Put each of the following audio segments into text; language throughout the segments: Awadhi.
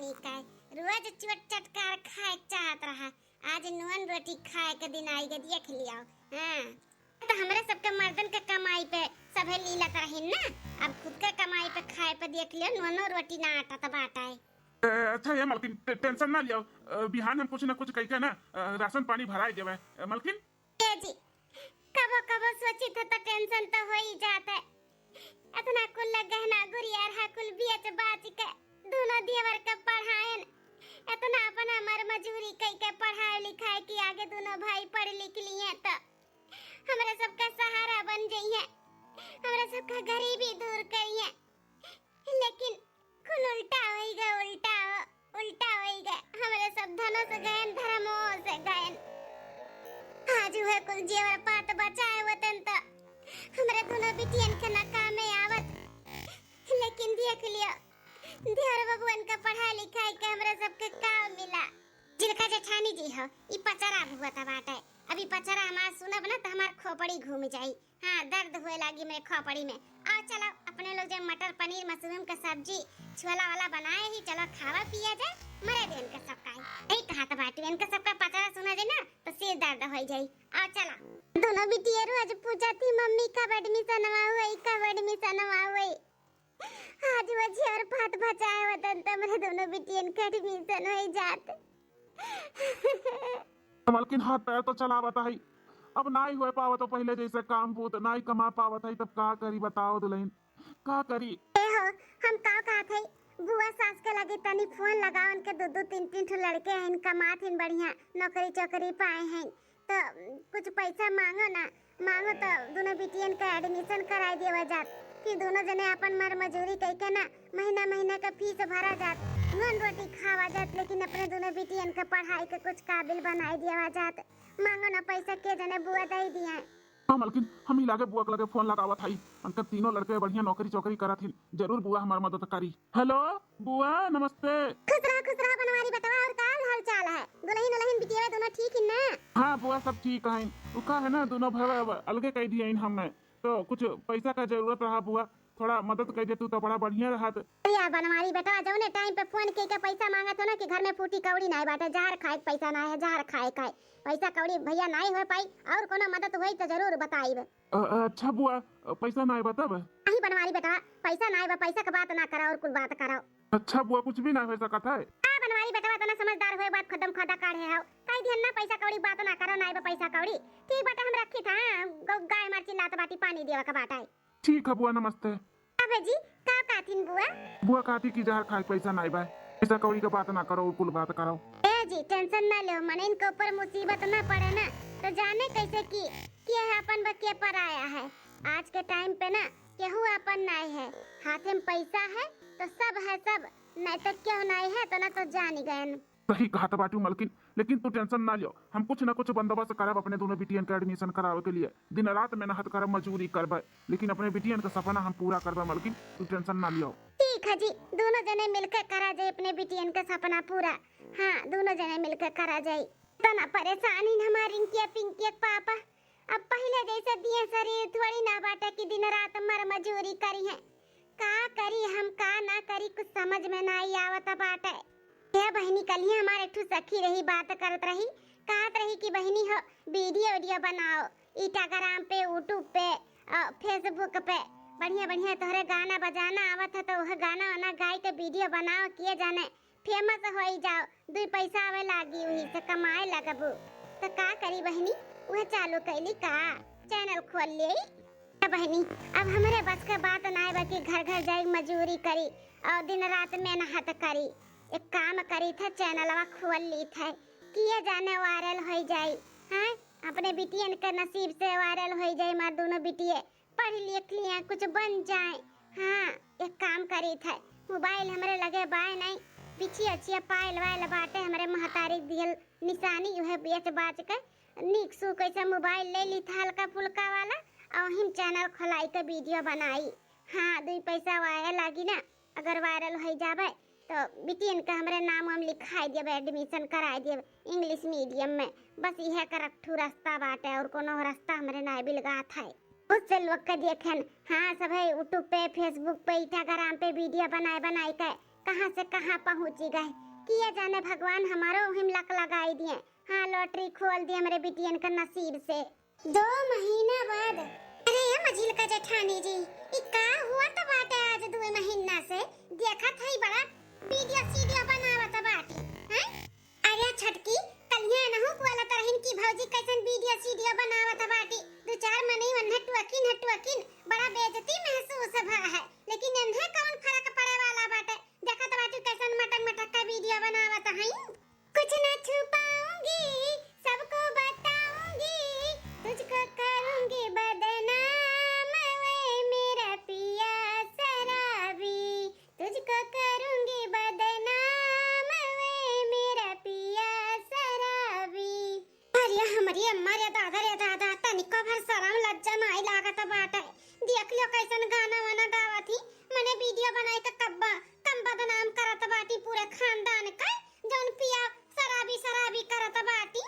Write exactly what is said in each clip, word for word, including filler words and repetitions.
ठीक है, रोज चोट चटकार खाए के चाहत रहा, आज नून रोटी खाए के दिन आई गए, देख लियो। हाँ, तो हमरे सबके मर्दन के कमाई पे सभे लीलत रहीन ना, अब खुद के कमाई पे खाए पे देख लियो, नूनो रोटी ना आटा तो बाटा है। ए, अच्छा ये मलकिन, टे-, टेंशन ना लियो। अ, बिहान हम कुछ ना कुछ कइके ना, अ, राशन पानी भराए देवे। अ, मलकिन। ए जी, कबो कबो सोची थे तो टेंशन तो हो ही जात है। इतना कुल गहना गुरियार हा कुल बेच बाच के दोनों देवर के पढ़ाएन, इतना अपना मर मजूरी कइके पढ़ाए लिखाए कि आगे दोनों भाई पढ़ लिख लिए तो हमरे सबका सहारा बन जइहे, हमरे सबका गरीबी दूर करिहे। लेकिन कुल उल्टा होई गए, उल्टा हो, उल्टा होई गए। हमरे सब धनो से गएन, धर्मो से गएन। आज उहे कुल जेवर पात बचाए होतन तो हमरे दोनों बिटियन के ना कामे आवत। लेकिन देख लियो, देवर बबुअन का पढ़ाई लिखाई के हमरे सबके का मिला। जिनका जेठानी जी हो, ई पचरा भुअत बाटे। अब ई पचरा हमार सुनब ना तो हमार खोपड़ी घूम जाई। हाँ, दर्द हुए लागी मेरे खोपड़ी में। आओ चलो, अपने लोग जो मटर पनीर मशरूम का सब्जी छोला वाला बनाए ही, चलो खावा पिया जाए, मरे दे इनका सबका ही। नहीं कहा तो बाटी, इनका सबका पचरा सुना जाए ना तो सिर दर्द हो जाई। आओ चलो। दोनों बिटिया रोज पूछा थी, "मम्मी कब एडमिशन हुआ हुई, कब एडमिशन हुआ हुई?" आज वो झेर फाट बचाए होतन तो हमरे दोनों बिटियन के एडमिशन हो जात। मलकिन हाथ पैर तो चलावत है, अब नाई हो पावत तो पहले जैसे काम बूत नाई कमा पावत है, तब का करी बताओ दुल्हन, का करी? ए हो, हम का कहत है, बुआ सास के लगे तनी फोन लगाओ, उनके दो दो तीन तीन ठो लड़के हैं, कमात हैं बढ़िया, नौकरी चौकरी पाए हैं, तो कुछ पैसा मांगो ना, मांगो तो दोनों बिटियन का एडमिशन कराई देवा जात, फिर दोनों जने अपन मर मजूरी कइके ना महीना महीना का फीस भरा जात, नून रोटी खावा जात, लेकिन अपने दोनों बिटियन का पढ़ाई के कुछ काबिल बनाई देवा जात। मांगो ना पैसा, के जने बुआ दे दिए। हाँ मलकिन, हम ही लागे बुआ के लगे फोन लगावत हई, उनका तीनों लड़के बढ़िया नौकरी चौकरी करत हिन, जरूर बुआ हमार मदद करी। हेलो बुआ, नमस्ते। खुश रहा, खुश रहा बनवारी बेटवा, और का हाल चाल है? दुल्हन उल्हन बिटिया दोनों ठीक ही ना? हाँ बुआ, सब ठीक है। उ का है ना, दोनों भाई अब अलगे कह दिए हमें, तो कुछ पैसा का जरूरत रहा बुआ, थोड़ा मदद कर दे तू तो बड़ा बढ़िया रहत। या बनवारी बेटवा, जौने टाइम पे फोन के के पैसा मांगत हो ना कि घर में फूटी कौड़ी नाय बाटे, जहर खाए के पैसा नाय है, जहर खाए का है। पैसा कौड़ी भैया नाय हो पाई, और कोनो मदद होई तो जरूर बताइब। अ, अ, अच्छा बुआ, अ, पैसा नाय बा तब? नहीं बनवारी बेटवा, पैसा नाय बा, पैसा के बात ना करो और कुल बात करो। अच्छा बुआ, कुछ भी ना हो सकत है। आ बनवारी बेटवा, इतना समझदार हुए बात खदम खदा काढ़े हो। कह दिहन ना पैसा कौड़ी बात ना करो, नाय बा पैसा कौड़ी। ठीक बाटे, हम रखी था, हाँ, गौ-, गाय मार चिल्लात बाटी, पानी देवा के बाटे। ठीक है बुआ, नमस्ते। का भेजी, का काथिन बुआ? बुआ काथी की जहर खाए पैसा नाय बा, पैसा कौड़ी के बात ना करो, कुल बात करो। ए जी, टेंशन ना लो, मनइन के ऊपर मुसीबत ना पड़े ना, तो जाने कैसे कि के है अपन बा के पराया है। आज के टाइम पे ना केहू अपन नाय है, हाथे में पैसा है तो सब है सब, नाय तो केहू नाय है तो ना तो जानी गयन। सही कहत बाटू मलकिन, लेकिन तू टेंशन ना लियो, हम कुछ ना कुछ बंदोबस्त करब अपने दोनों बिटियन के एडमिशन करावे के लिए। दिन रात मेहनत करब, मजूरी करब, लेकिन अपने बिटियन का सपना हम पूरा करब मलकिन, तू टेंशन ना लियो। ठीक है जी, दोनों जने मिलकर करा जाए अपने बिटियन का सपना पूरा। हाँ, दोनों जने मिलकर करा जाए। तना परेशान ही हमार रिंकिया पिंकिया के पापा। अब पहिले जैसे दिए शरीर थोड़ी ना बाटे कि दिन रात मर मजूरी करी है। का करी हम, का ना करी, कुछ समझ में नाई आवत बाटे। हे बहिनी, कलिया हमार एक ठो सखी रही, बात करत रही, कहत रही कि बहिनी हो, वीडियो वीडियो बनाओ, Instagram पे, YouTube पे, अ, Facebook पे, बढ़िया बढ़िया तोहरे गाना बजाना आवत है तो वह गाना वाना गाय के वीडियो बनाओ, किए जाने फेमस होई जाओ, दुई पैसा आवे लागी, वही से कमाए लगबू। तो का करी बहिनी, वह चालू कैली का, चैनल खोल ले। ए बहिनी, अब हमरे बस के बात ना बा कि घर घर जाई मजूरी करी और दिन रात मेहनत करी। एक काम करी थे, चैनलवा खोल ली थे, किए जाने वायरल होई जाई। हैं, अपने बिटियन के नसीब से वायरल होई जाई, मार दोनों बिटिये पढ़ लिख लिया, कुछ बन जाए। हाँ, एक काम करी थे, मोबाइल हमरे लगे बाय नहीं, बिछिया छिया पायल वायल बाटे हमरे महतारी दियल निशानी, उहे बेच बाच के नीक सू कैसे मोबाइल ले ली था हल्का फुल्का वाला, और हम चैनल खोलाई के वीडियो बनाई। हाँ, दुई पैसा वाए लागी ना, अगर वायरल हो जाबे तो बिटियन के हमरे नाम हम लिखाई देबे, एडमिशन कराई देबे इंग्लिश मीडियम में। बस इहे करक ठू रास्ता बाटे, और कोनो रास्ता हमरे नाय बिलगात है। बहुत से लोग के देखेन, हाँ, सभे YouTube पे, Facebook पे, Instagram पे वीडियो बनाए बनाए के कहाँ से कहाँ पहुँची गए। किया जाने भगवान हमारो उहिम लक लगाई दिए। हाँ, लॉटरी खोल दिए हमरे बिटियन का नसीब से। दो महीना बाद। अरे ये मझिल का जेठानी जी, ई का हुआ त बाटे आज दुए महीना से? देखत हई बड़ा वीडियो सीडियो बनावत बाटी, हैं? अरे छोटकी, कलिया नहु बोलत रहिन कि भौजी कैसन वीडियो सीडियो बनावत बाटी। दू चार मनई वन्हे टुअकिन है टुअकिन, बड़ा बेइज्जती महसूस भा है, लेकिन एन्हे कौन फर्क पड़े वाला बाटे? देखत बाटी कैसन मटक मटक का वीडियो बनावत हई। कुछ न छुपाऊंगी, सबको बताऊंगी, तुझको करूंगी बदनाम, वे मेरा पिया शराबी, तुझको करूंगी बदनाम, वे मेरा पिया शराबी। अरे हमरी अम्मा रे दादा रे दादा, तनिको भर शरम लज्जा नाई लागत बाटे। देख लियो कैसन गाना वाना गावत ही, मने वीडियो बनाई के कब्बा कम बदनाम करत बाटी पूरे खानदान का, जौन पिया शराबी शराबी करत बाटी।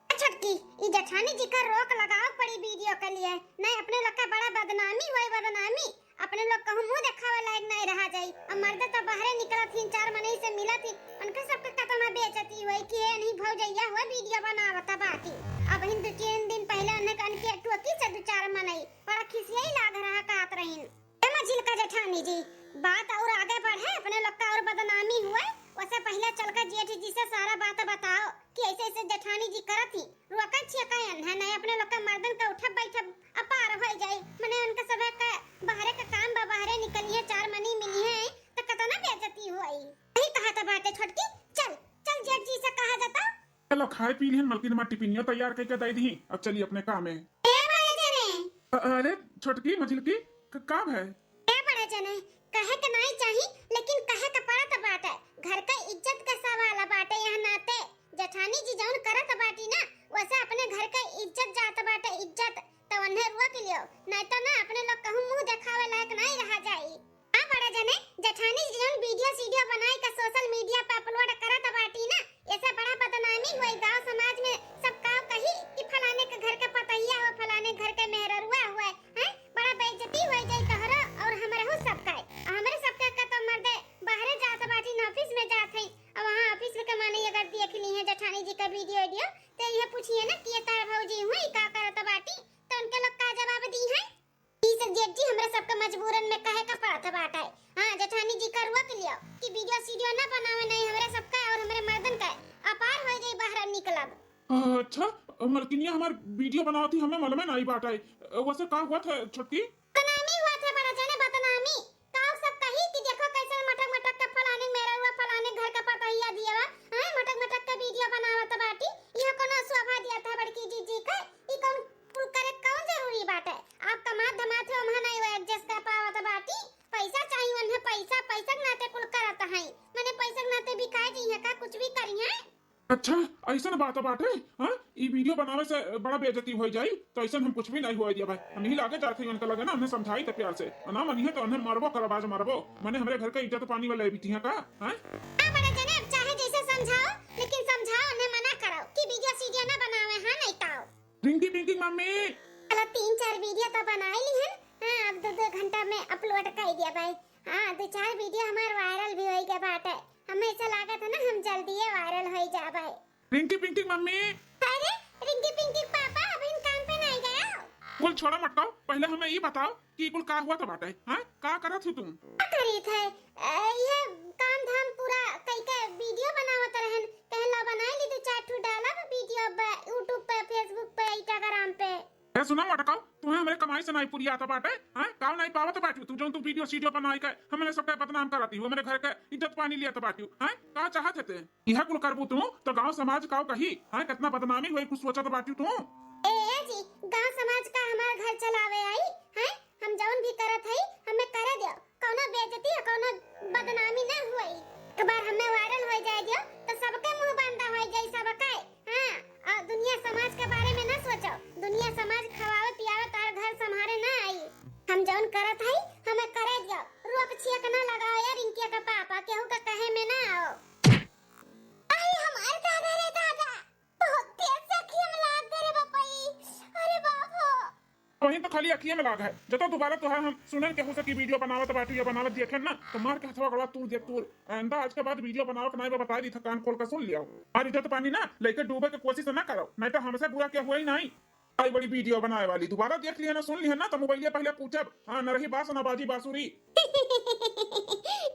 ए छोटकी, ई जेठानी जी का रोक लगाव पड़ी वीडियो के लिए, नहीं अपने लोग का बड़ा बदनामी होई बदनामी। अपने लोग कहूँ मुँह देखावे लायक नहीं रहा जाई। अब मर्दे तो बाहरे निकलत ही, चार मनई से मिलत ही, उनका सबके कतना बेइज्जती होई कि ये नहीं भौजैया हुआ वीडियो बनावत बाटी। अब हिन दो तीन दिन पहले उन्हें कन के टोकी से दो चार मनई बड़ा खिसियाई लाग रहा कहत रहिन। ए मझिल का जेठानी जी, बात और आगे बढ़े, अपने लोग का और बदनामी हुए, वसे पहले चल के जेठ जी से सारा बात बताओ कि ऐसे ऐसे जेठानी जी करत ही, रोकत छिया का एन्हे, नहीं अपने लोग का मर्दन का उठब बैठब अपार होई जाई। मने उनका सभे का बाहरे का काम बा, बाहरे निकलिहे, चार मनी मिलिहे, त कतना बेइज्जती होई। यही कहा त बाटे छोटकी, चल, चल जेठ जी से कहा जाता। चलो खाए पी लिहन, मलकिन माँ टिफिनियो तैयार करके दे दी, अब चली अपने काम में। ए बड़े जने। अ-, अरे छोटकी मझिलकी, क-, का भय? ए बड़े जने, कहे के नाई चाही, लेकिन कहे के पड़त बाटे। घर के इज्जत के सवाल बाटे, यह नाते जेठानी जी जौन करत बाटी ना, वैसे अपने घर के इज्जत जात बाटे, इज्जत। तो उन्हें रोक लियो, नहीं तो ना अपने लोग कहूँ मुँह देखावे लायक नहीं रहा जाई। हाँ बड़े जने, जेठानी जी जौन वीडियो सीडियो बनाई के सोशल मीडिया पे अपलोड करत बाटी ना, ऐसे बड़ा बदनामी होई, गाँव समाज में सब काव कही कि फलाने के घर के पतहिया हो, फलाने घर के मेहररुआ हुए, हैं? बड़ा बेइज्जती होई जाई तोहरो और हमरहू सबका। हमरे सबके का तो मर्दे बाहरे जात बाटी ना, ऑफिस में जात है, और वहाँ ऑफिस में कमाने अगर देख ली है जेठानी जी का वीडियो वीडियो, तो यह पूछिए ना कि ये तार भौजी हुई का करत बाटी, तो उनके लोग का जवाब दी है? ई सब जेठ जी हमरे सबके मजबूरन में कहे का पड़त बाटे। हाँ, जेठानी जी का रोक लियो कि वीडियो सीडियो ना बनावे, नहीं हमरे सबका और हमरे मर्दन का अपार हो जाई बाहर निकलब। अच्छा, मलकिनिया हमार वीडियो बनावत ही, हमें मालूम नहीं बाटे। वैसे का हुआ था छोटकी? बदनामी हुआ था बड़ा जने, बदनामी। काव सब कही कि देखो कैसे मटक मटक के फलाने मेहररुआ फलाने घर का पतहिया दिया बा, हैं, मटक मटक के वीडियो बनावत बाटी। यह कोनो शोभा दिया था बड़की जीजी के? ई कौन कुल करे कौन जरूरी बाटे? आप कमात धमात हो, हम नहीं वो एडजस्ट कर पावत बाटी। पैसा चाहिए उन्हें, पैसा, पैसा के नाते कुल करत हैं। मने पैसा के नाते बिकाए जइहे का, कुछ भी करिहे? अच्छा, ऐसन बात बाटे, हाँ? ई वीडियो बनावे से बड़ा बेइज्जती हो जाई, तो ऐसन हम कुछ भी नहीं हुआ दिया भाई। हम यही लागे जाते हैं उनका लगे ना, उन्हें समझाई थे प्यार से। ना मनिहे तो उन्हें मरबो करब, आज मरबो। मने हमरे घर के इज्जत पानी वाले बिटिया का, हाँ? हाँ, बड़े जने, अब चाहे जैसे समझाओ, लेकिन समझाओ, उन्हें मना करो कि वीडियो सीडियो ना बनावे, हाँ, नहीं तो। रिंकी पिंकी मम्मी। चलो, तीन चार वीडियो तो बना ही ली हन। हाँ, अब दो दो घंटा में अपलोड कर दिया भाई। हाँ, दो चार वीडियो हमार वायरल भी होई गए बाटे। हमें ऐसा लागत है ना, हम जल्दी ये वायरल होई जाबे। रिंकी पिंकी मम्मी। अरे, रिंकी पिंकी पापा, अभी काम पे नहीं गया? कुल छोड़ा मटकाओ, पहले हमें ये बताओ कि कुल का हुआ था बाटे, हाँ? का करत हो तुम? का करी थे? अ, ये काम धाम पूरा कई के वीडियो बनावत रहन, कहला बनाई ली दो चार ठो डालब वीडियो पे, YouTube पे, Facebook पे, Instagram पे। ए, सुना मटकाओ, तुम्हें हमरे कमाई से नाई पुरियात बाटे, हैं? काव नाई पावत बाटू तू, जौन तू वीडियो सीडियो बनाई के हमरे सबके बदनाम कराती हो, हमरे घर के इज्जत पानी लियात बाटू, हैं? का चाहत है ते? इहे कुल करबू तू, तो गांव समाज काव कही, हैं? कितना बदनामी होई, कुछ सोचत बाटू तू? ए, ए जी, गांव समाज का हमार घर चलावे आई, हैं? हम जौन भी करत हई, हमें करे दियो। कौनो बेइज्जती या कौनो बदनामी ना हुई। एक बार हमें वायरल हो जाए दियो, तो सबके मुंह बंद हो जाई, सबके। हाँ, और दुनिया समाज के बारे में ना सोचो। दुनिया समाज खवावे पियावे तार घर संभारे ना आई। हम जौन करत हई, हमें करे दियो। रोक छियक ना लगाओ यार, रिंकिया का पापा, केहू का कहे में ना आओ। अरे हमार दादा रे दादा, बहुत तेज से अखिया में लाग गए रे बापा ई। अरे बाप हो। वहीं तो खाली अखिए में लाग है। जब तो दोबारा तोहार हम सुनन केहू से कि वीडियो बनावत बाटू या बनावत देखेन ना, तो मार के हथवा गड़वा तूर दे तूर। आइंदा आज के बाद वीडियो बनावत नाई बा, बता दी था, कान खोल के सुन लिया। और इज्जत पानी ना लेके डूबे के कोशिश ना करो, नहीं तो हमसे बुरा क्या हुआ ही नहीं। आई बड़ी वीडियो बनाए वाली, दोबारा देख लिया ना, सुन लिया ना, तो मोबाइलिया पहले पूछब। हाँ, न रही बास ना बाजी बांसुरी।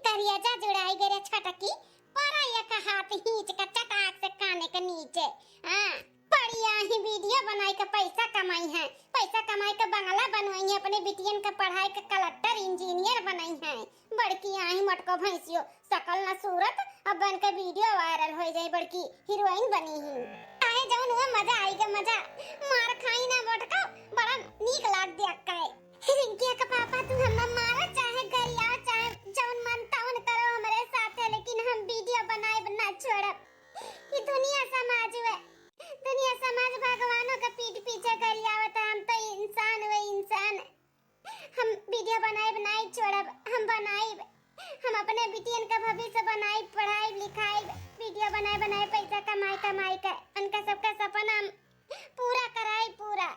करिया जा जुड़ाई गे रे छटकी, परा एक हाथ हींच के चटाक से काने के नीचे। हाँ, बढ़िया ही वीडियो बनाई के पैसा कमाई है, पैसा कमाई के बंगला बनवाई है, अपने बिटियन के पढ़ाई के कलेक्टर इंजीनियर बनाई है। बड़की आही मोटको भैंसियो, सकल न सूरत, अब बन के वीडियो वायरल हो जाए, बड़की हीरोइन बनी ही। चाहे जौन हुआ, मजा आई के मजा। मार खाई ना मोटको, बड़ा नीक लाग दिया काहे। रिंकिया के पापा, तू हमरा मारा, चाहे गरिया, चाहे जौन मन तौन करो हमरे साथे, लेकिन हम वीडियो बनाएब ना छोड़ब। ई दुनिया समाज हुए, दुनिया समाज भगवानों के पीठ पीछे गरियावत है। हम तो इंसान हुए, इंसान। हम वीडियो बनाएब, नाई छोड़ब, हम बनाएब। हम अपने बिटियन का भविष्य बनाएब, पढ़ाएब, लिखाएब, वीडियो बनाए बनाए पैसा कमाए कमाए के उनका सबका सपना हम पूरा कराएब, पूरा।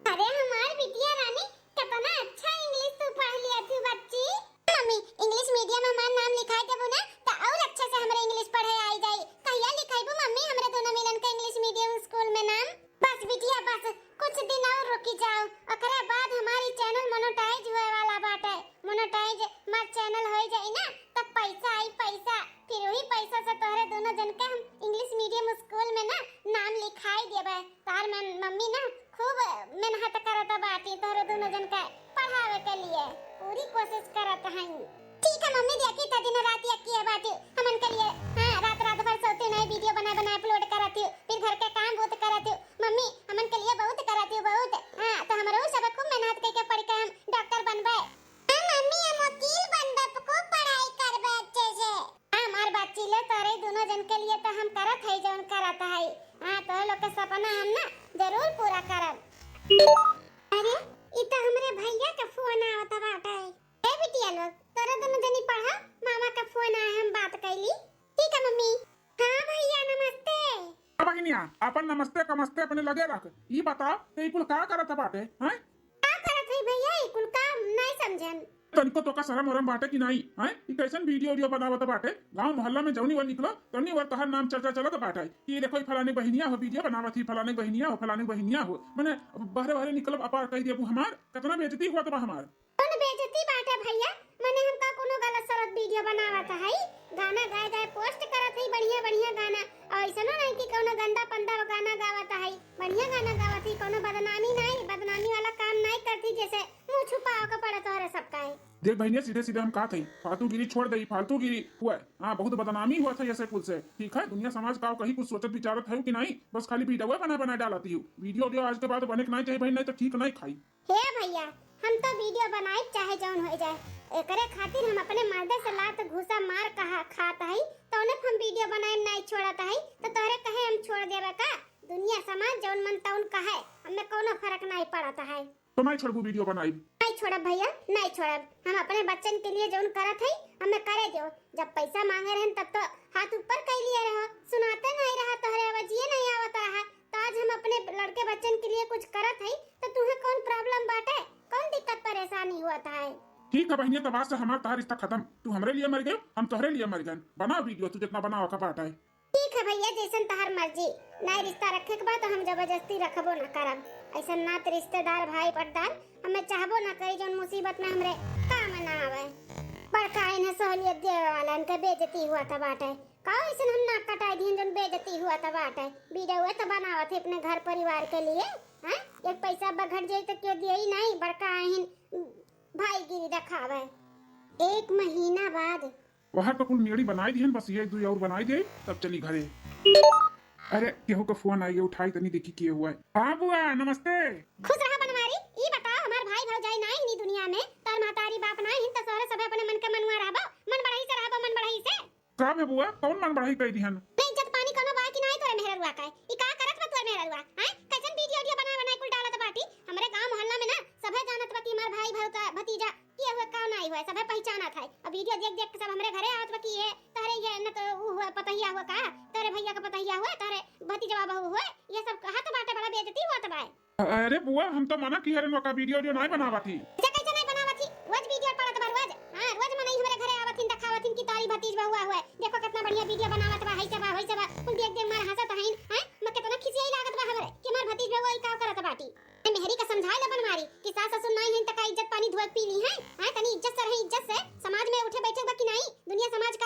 अरे हमार बिटिया रानी, कितना अच्छा इंग्लिश तू पढ़ लिया थी बच्ची। मम्मी, इंग्लिश मीडियम में हमार नाम लिखाई देबू ना, तो और अच्छे से हमरे इंग्लिश पढ़े आई जाई। कहिया लिखाईबू मम्मी हमरे दोनों मिलन के इंग्लिश मीडियम स्कूल में नाम? बस बिटिया बस, कुछ दिन और रुकी जाओ, ओकरे बाद हमारी चैनल मोनेटाइज होए वाला बाटे। मोनेटाइज हमार चैनल हो जाई ना, तब पैसा आई पैसा, फिर वही पैसा से तोहरे दोनों जन के हम इंग्लिश मीडियम स्कूल में ना नाम लिखाई देबे। तार मन मम्मी ना खूब मेहनत करत बाटी तोहरे दोनों जन के पढ़ावे के लिए, पूरी कोशिश करत हई। ठीक है मम्मी, देखी त दिन रात यक्की है बाटी हमन के लिए। हाँ, रात रात भर सोती नहीं, वीडियो बना बना अपलोड करत हूँ, फिर घर के काम बहुत करत हूँ। मम्मी, हमन के लिए बहुत करत हूँ, बहुत। हाँ, तो हमरो सब खूब मेहनत करके पढ़ के हम डॉक्टर बनबे। हाँ मम्मी, हम वकील बनबे, खूब पढ़ाई करबे अच्छे से। हाँ, हमार बच्ची ले, तोरे दोनों जन के लिए तो हम करत हई, जौन करत हई। हाँ, तोरे लोग के सपना हम ना जरूर पूरा करब। अरे, ई तो हमरे भैया के फोन आवत बाटे। ए बिटिया लोग, तोरे दोनों जनी पढ़ा, मामा का फोन आए, हम बात कैली। ठीक है मम्मी। हाँ भैया, नमस्ते। अब बहिनिया, अपन नमस्ते कमस्ते अपने लगे रख। ई बताओ, ते ई कुल का करत बाटे, हैं? का करत हई भैया, ई कुल काम नहीं समझन। तनिको तोका शरम वरम बाटे कि नाई, हैं? ई कैसन वीडियो वीडियो बनावत बाटे? गांव मोहल्ला में जौनी वर निकलो, तौनी वर तोहर नाम चर्चा चलत बाटे कि देखो, ई फलानी बहिनिया हो, वीडियो बनावत ही, फलानी बहिनिया हो, फलानी बहिनिया हो। मने बहरे बहरे निकलब, अपार कह देबू हमार, कितना बेइज्जती हुआ बा हमार। कौन बेइज्जती बाटे भैया? मने हम का कोनो गलत सलत वीडियो बनावत हई? गाना गाए गाए पोस्ट करत हई बढ़िया बढ़िया गाना, और ऐसनो नहीं कि कोनो गंदा पंदा गाना गावत हई। बढ़िया गाना गावत हई, कोनो बदनामी नहीं, बदनामी वाला काम नहीं करती, जैसे मुंह छुपाओ के पड़े तोहरे सबका है। देख बहिनिया, सीधे सीधे हम कहत हई, फालतूगिरी छोड़ दे, फालतूगिरी हुआ। हाँ, बहुत बदनामी हुआ था ऐसे कुल से। ठीक है, दुनिया समाज का कहीं कुछ सोचत विचारत है कि नहीं? बस खाली वीडियो बना बना डालती हूँ। वीडियो वीडियो आज के बाद बने के नहीं चाहिए बहिन, नहीं तो ठीक नहीं खाई। हे भैया, हम तो वीडियो बनाई चाहे जौन हो जाए, एकरे खातिर हम अपने मर्दे से लात घूसा मार कहा खात हई, तौने हम वीडियो बनाए नहीं छोड़त हई, तो तोहरे कहे हम छोड़ देबे का? दुनिया समाज जौन मन तौन कहे, हमें कोनो फर्क नहीं पड़त है। तो नहीं छोड़बू वीडियो बनाई? नहीं छोड़ब भैया, नहीं छोड़ब। हम अपने बच्चन के लिए जौन करत हई, हमें करे दो। जब पैसा मांगे रहन तब तो हाथ ऊपर कर लिए रहो, सुनाते नहीं रहा, तोहरे आवाजिए नहीं आवत रहा। तो आज हम अपने लड़के बच्चन के लिए कुछ करत हई, तो तुम्हें कौन प्रॉब्लम बाटे, कौन दिक्कत परेशानी हुआ था है? ठीक है बहनिया, तब आज से हमार तहार रिश्ता खत्म। तू हमरे लिए मर गए, हम तोहरे लिए मर गए। बना वीडियो तू जितना बनावे का बाटे। ठीक है भैया, जैसन तहार मर्जी। ना रिश्ता रखे के बा तो हम जबरदस्ती रखबो ना करब। ऐसन नात रिश्तेदार भाई पटदार हमें चाहबो ना करी, जौन मुसीबत में हमरे काम ना आवे। बड़का इन्हें सहूलियत देवे वाला इनके बेइज्जती हुआ था बाटे। का ऐसन हम नाक कटाई दिहन जौन बेइज्जती हुआ था बाटे? वीडियो तो बनावत है अपने घर परिवार के लिए, हैं? एक पैसा बघट जाई तो क्यों दिए ही नहीं, बड़का आहिन भाईगिरी दिखावे। एक महीना बाद। वहाँ तो कुल मेड़ी बनाई दिहन, बस ये दुई और बनाई दे, तब चली घरे। अरे, केहू का फोन आई है, उठाई तनी देखी के हुआ है। हाँ बुआ, नमस्ते। खुश रहा बनवारी, ई बताओ, हमार भाई भौजाई ना इन्हीं दुनिया में, तार महतारी बाप ना हिन, तो सोहरे सभे अपने मन के मनुआ रहबो, मन बढ़ाई से रहबो, मन बढ़ाई से। का बे बुआ, कौन मन बढ़ाई कह दिहन? नहीं, इज्जत पानी कोनो बा कि नाही तोरे मेहररुआ का? ई का करत बा तोरे मेहररुआ? हैं? कैसन वीडियो वीडियो बना बना कुल डालत बाटी? हमरे गांव मोहल्ला में ना सभे जानत बा कि हमार भाई भौजा भतीजा के हुए का नाही हुए, सभे पहचानत है। अब वीडियो देख देख के सब हमरे घरे आवत बा कि ये तोहरे ये न तो ऊ हुए पतहिया हुए का, तो अरे भइया का पतहिया हुए, तोहरे भतीजवा बहू हुए, ये सब कहत बाटे, बड़ा बेइज्जती होत बा। अरे बुआ, हम तो मना किहे रहन, ओका video उडियो नाहीं बनावत ही। ऐसे कैसे नाहीं बनावत ही? रोज video पड़त बा, रोज। हाँ, रोज मनई हमरे घरे आवत हिन, देखावत हिन कि तोहरी भतीज बहुआ हुए। देखो कितना बढ़िया video बनावत बा, हइसे बा, वइसे बा। कुल देख देख मार हँसत हइन, हैं? मैं कितना खिसियाई लागत बा हमरे कि हमार भतीज बहुआ ई का करत बाटी। ए मेहरी का समझाए ले बनवारी कि सास ससुर नाहीं हइन त का इज्जत पानी धोए पी ली हैं? हैं? तनी इज्जत से रही, इज्जत से। समाज में उठे बैठे बा कि नाहीं? दुनिया समाज